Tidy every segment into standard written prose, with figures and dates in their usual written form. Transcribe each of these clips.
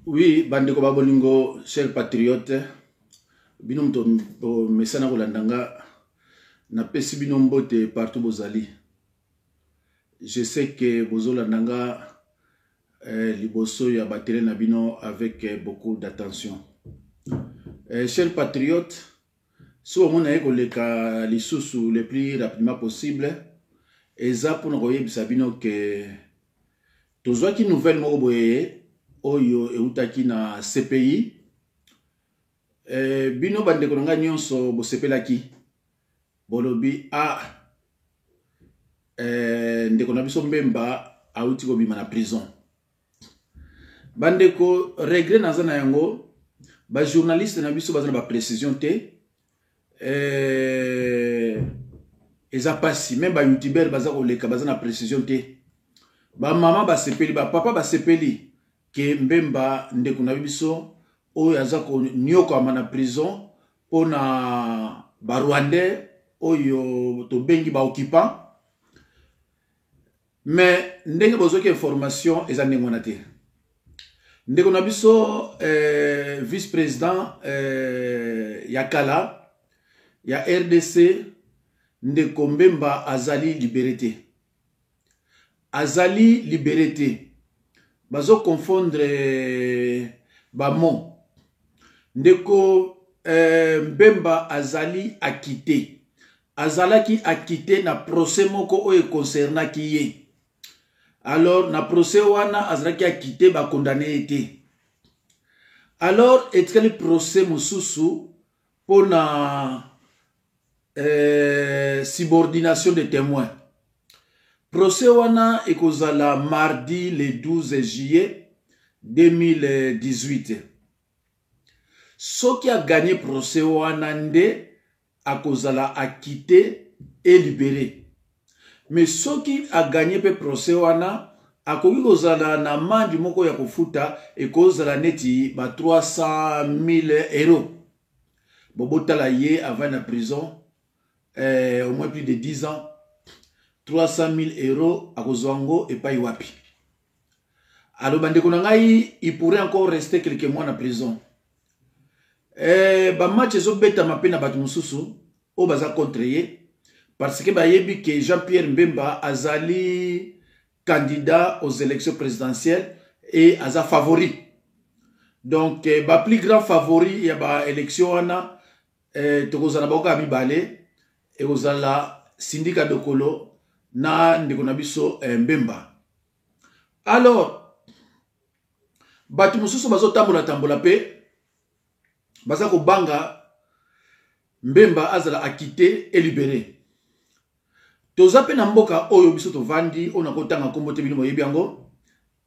Oui, bandeko ba bolingo, cher patriote, bino moto bomesana kolanda nga, napesi bino mbote partout bozali. Je sais que bozolanda nga liboso ya batele na bino avec beaucoup d'attention. Cher patriote, soki omoni naye koleka lisusu le plus rapidement possible, eza mpona koyebisa bino ke tozwaki nouvelle moko boye oyo eutaki na CPI. Bino bandeko na ngai nyonso bosepelaki, bolobi ndeko na biso Mbemba auti kobima na prison. Bandeko, regret naza na yango, ba journaliste na biso baza na ba précision te. Eza pasi, même ba youtubeur baza koleka baza na précision te. Ba mama basepeli, ba papa basepeli ke Mbemba ndeko na biso oyo aza konyokwama na prison mpona ba Rwandais oyo tobengi ba occupant. Mais ndenge bozwaki information eza ndenge wana te. Ndeko na biso vice-président ya kala ya RDC, ndeko Mbemba azali libéré te. Azali libéré te. Bazo confondre ba mots. Ndeko Mbemba azali acquitté. Azalaki acquitté na procès moko oyo concernaki ye. Alors na procès wana azalaki acquitté, ba condamné ye te. Alors etikali procès mosusu mpona subordination de témoins. Procès wana ekozala mardi le 12 juillet 2018. Soki a gagné procès wana nde akozala acquitté et libéré. Mais soki a gagné pe procès wana, akoki kozala na amende moko ya kofuta, ekozala neti ba 300 000 euros. Bobotala ye avant na prison au moins plus de 10 ans, 300 000 euros akozwa yango epai wapi? Alors bandeko na ngai, il pourrait encore rester quelques mois na prison. Ba match ezobetama mpe na bato mosusu oyo baza contre ye, parce que bayebi ke Jean-Pierre Mbemba azali candidat aux élections présidentielles et aza favori. Donc ba plus grand favori ya ba élection wana, tokozala bango kaka mibale, ekozala Sindika Dokolo na ndeko na biso Mbemba. Alors bato mosusu bazotambola tambola mpe baza kobanga Mbemba azala acquitté et libéré. Toza mpe na mboka oyo biso tovandi, oyo nakotanga nkombo te, bino boyebi yango,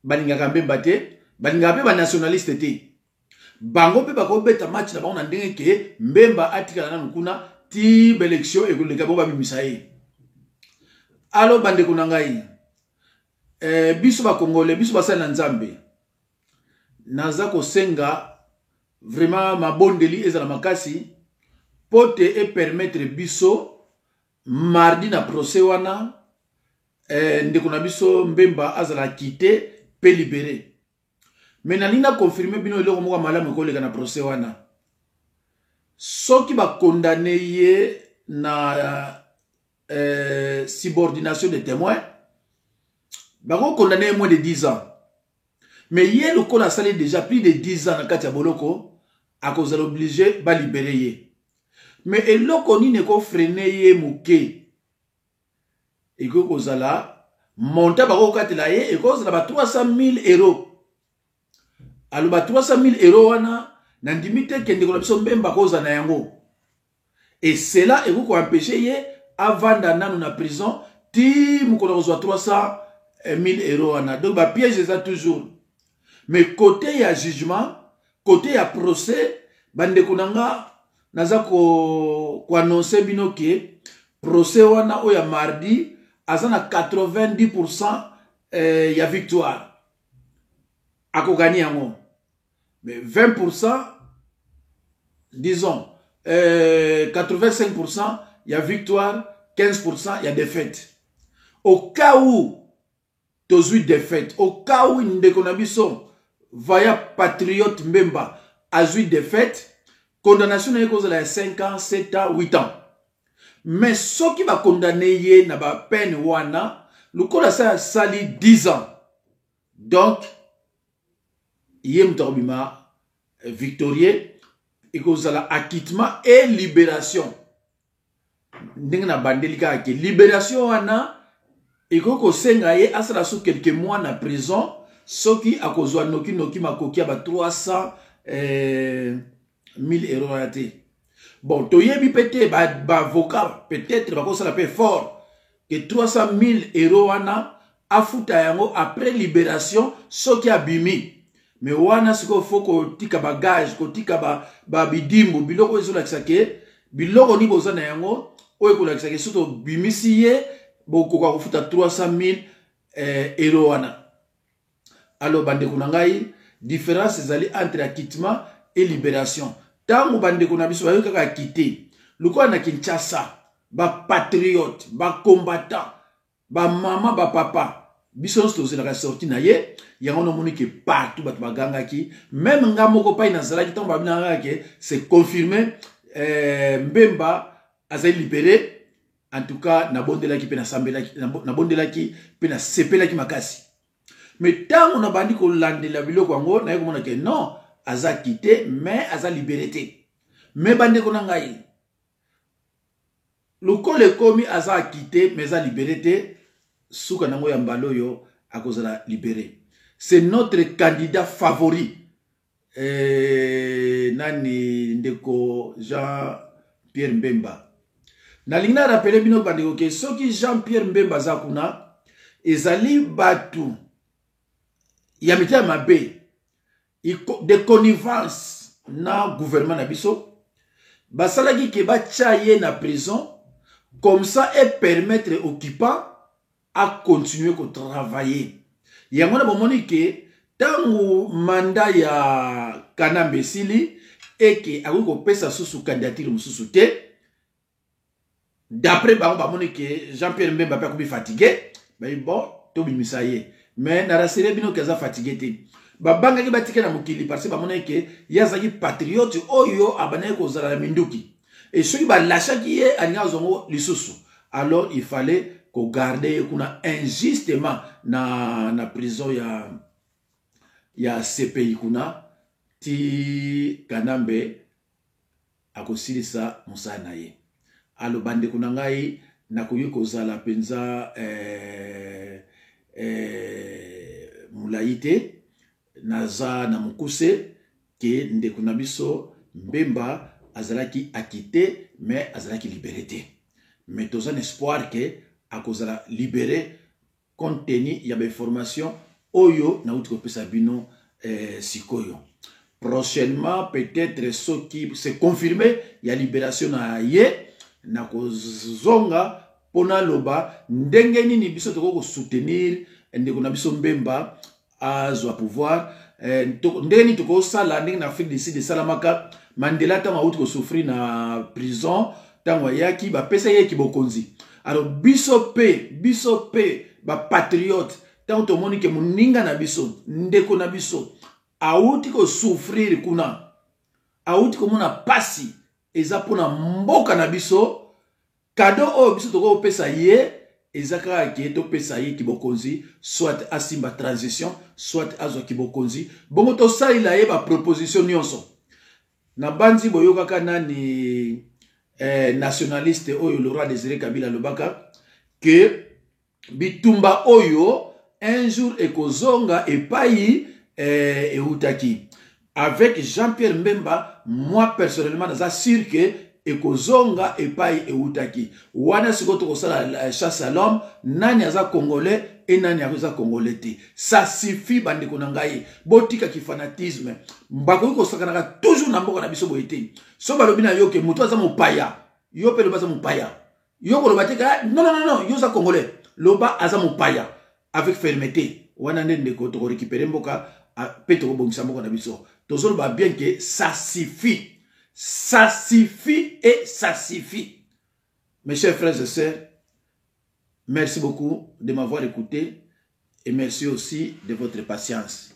balingaka Mbemba te, balingaka mpe banationaliste te. Bango mpe bakobeta match na bango na ndenge ke Mbemba atikala nanu kuna ti baélection ekoleka, bango babimisa ye. Alors bandeko na ngai, biso bakongole, biso basali na Nzambe, naza kosenga vraiment mabondeli ezala makasi mpo te epermettre biso mardi na procès wana, ndeko na biso Mbemba azala acquitté mpe libéré. Mais nalingi na confirme bino eloko moko ya malamu ekoleka na procès wana. Soki bakondane ye na subordination de témoin, bakokondane ye moins de 10 ans. Mais ye lokola asali déjà plus de 10 ans na kati ya boloko, akozala obligé balibérer ye. Mais eloko nini ekofreiner ye moke? Ekoki kozala montant bakokatela ye, ekozala ba 300 000 euros. Aloba 300 000 euros wana, nandimi te ke ndeko na biso Mbemba akozala na yango, et cela ekoki koempêcher ye avanda nanu na prison ti mokolo akozwa 300 000 euros wana. Donc bapiège eza toujours. Mais côté ya jugement, côté ya procès, bandeko na nga, naza koannoncer bino ke procès wana oyo ya mardi aza na 90% ya victoire, akogagner yango. Mais 20%, disons 85% ya victoire, 15% ya défaite. Au cas où tozwi défaite, au cas où ndeko na biso Vaillant patriote Mbemba azwi défaite, condamnation na ye ekozala ya 5 ans, 7 ans, 8 ans. Mais soki bakondane ye na bapeine wana, lokola asali 10 ans, donc ye moto akobima victorieux, ekozala acquittement et libération. Ndenge na bandeli kaka ke libération wana ekoki kosenga ye asala so quelques mois na prison, soki akozwa nokinoki makoki ya ba 300 1000 euro wana te. Bon, toyebi mpe te, baavocat ba peut-être bakosala mpe fort ke 300 000 euro wana afuta yango après libération soki abimi. Mais wana sikoyo fo kotika bagage, kotika babidimbu, ba biloko oyo ezolakisa ke biloko nini boza na yango oyo ekolakisa ke soki tobimisi ye bokoka kofuta 300 000 euro wana. Alors bandeko na ngai, différence ezali entre acquittement et libération. Ntango bandeko na biso bayoki kaka acquitté, lokola na Kinshasa bapatriote, bacombattant, bamama, bapapa, biso nyonso tozelaka sortie na ye. Yango namoni ke partout bato bagangaki, même nga moko pai nazalaki ntango babinanga ke c'est confirmé, Mbemba azali libéré. En tout cas nabondelaki mpe nasambelaki, nabondelaki mpe nasepelaki makasi. Mais ntango nabandi kolandela biloko yango, naye komona ke non, aza acquitté mais aza libéré te. Mais bandeko na ngai, lokola ekomi aza acquitté mais aza libéré te, suka nango ya mbala oyo akozala libéré. C'est notre candidat favori, nani, ndeko Jean Pierre Mbemba. Nalingi na rappeler bino bandeko ke soki Jean Pierre Mbemba aza kuna, ezali bato ya mitema mabe de connivence na gouvernement na biso basalaki ke batya ye na prison, comme ça e permettre occupant a continuer kotravailler. Yango na bomoni ke ntango mandat ya Kanambe esili, eke akoki kopesa susu candidature mosusu te. D'après bango, bamoni ke Jean Pierre Mbemba mpe akomi fatigué, bayi bon, tobimisa ye. Mais na rassurer bino ke aza fatigué te. Babangaki batika na mokili parce bamonaki ke ye azalaki patriote oyo abandaki kozala na minduki, e soki balashaki ye, alingi azwango lisusu. Alors il fallait kogarder ye kuna injustement na prison ya CPI kuna ti Kanambe akosilisa mosala na ye. Alo bandeko na ngai, nakoki kozala mpenza molai te, naza na mokuse ke ndeko na biso Mbemba azalaki acquitté mais azalaki libéré te. Mais toza na espoir ke akozala libéré compte tenu ya bainformation oyo nauti kopesa bino sikoyo. Prochainement peut-être, soki c'est confirmé ya libération na ye, nakozonga mpo naloba ndenge nini biso tokoki kosoutenir ndeko na biso Mbemba azwa pouvoir, ndenge nini tokosala ndenge na Afrique du Sud esalamaka. Mandela, ntango awuti kosouffrir na prison, ntango ayaki, bapesaki ye bokonzi. Alors biso mpe bapatriote, ntango tomoni ke moninga na biso, ndeko na biso awuti kosouffrir kuna, awuti komona pasi, eza mpona mboka na biso, cadeau oyo biso tokoki kopesa ye eza kaka ke topesa ye kibokonzi, soit asimba transition, soit azwa kibokonzi, bongo tosalela ye baproposition nyonso. Na banzi boyokaka nani, nationaliste oyo Laurent Désiré Kabila alobaka ke bitumba oyo un jour ekozonga epai eutaki. Avec Jean-Pierre Mbemba, moi personnellement naza sûr ke ekozonga epai eutaki wana. Sikoyo tokosala chasse à l'homme, nani aza congolais e nani aza congolais te. Ça suffit, bandeko na ngai, botikaki fanatisme. Bakoki kosakanaka toujours na mboka na biso boye te. So balobi na yo ke moto aza mopaya, yo mpe loba aza mopaya. Yo koloba te ka non, non, non, yo oza congolais, loba aza mopaya avec fermeté. Wana nde ndeko tokorécupérer mboka mpe tokobongisa mboka na biso. Tozoloba bien ke ça suffit, ça suffit et ça suffit. Mes chers frères et sœurs, merci beaucoup de m'avoir écouté et merci aussi de votre patience.